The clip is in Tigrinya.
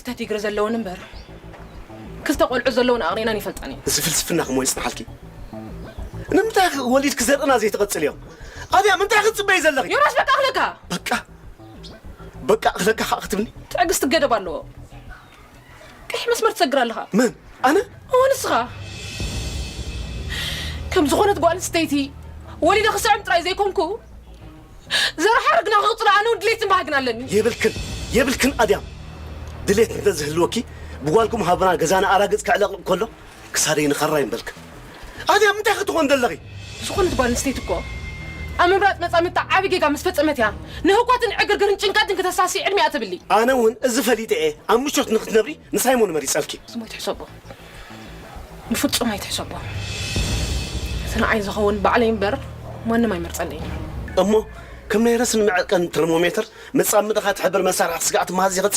ክልተ ዲግሪ ዘለወን እምበር ክልተ ቆልዑ ዘለወን ኣቕሪናን ይፈልጣን እየን። እዚ ፍልስፍና ክሞ ይጽንሓልኪ። ንምንታይ ወሊድ ክዘርእና ዘይትቐጽል እዮም? ኣድያ ምንታይ ክትጽበይ ዘለኺ? ዮናስ በቃ ክለካ። በቃ በቃ ክለካ ከዓ ክትብኒ? ትዕግስቲ ገደብ ኣለዎ። ቀይሕ መስመር ትሰግር ኣለኻ። መን ኣነ? እዎ ንስኻ። ከም ዝኾነት ጓል ኣንስተይቲ ወሊደ ክስዕም ጥራይ ዘይኮንኩ ዘረሓርግና ክቕፅሎ ኣነ እውን ድሌትን ባህግን ኣለኒ። የብልክን የብልክን ኣድያም ድሌት እንተዝህልወኪ ብጓልኩም ሃብና ገዛና ኣራግፅ ክዕለቕ ከሎ ክሳደይ ንኸራይ ምበልክ። ኣድያም እንታይ ክትኾን ዘለኺ? ዝኾነት ጓል ኣንስተይቲ እኮ ኣብ ምምራፅ መፃምድታ ዓብዪ ጌጋ ምስ ፈፀመት እያ ንህውከትን ዕግርግርን ጭንቀትን ክተሳሲ ዕድሚኣ ትብሊ። ኣነ እውን እዚ ፈሊጠ እየ ኣብ ምቾት ንክትነብሪ ንሳይሞን መሪፀልኪ። ዝሞት ሕሰቦ ብፍጹም ኣይትሕሰቦ። እቲ ንዓይ ዝኸውን ባዕለይ እምበር ማንም ኣይመርጸለይን። እሞ ከም ናይ ረስኒ መዐቀኒ ተርሞሜተር መጻምድኻ ትሕብር መሳርሒ ስግኣት መሃዝ ይቐጽ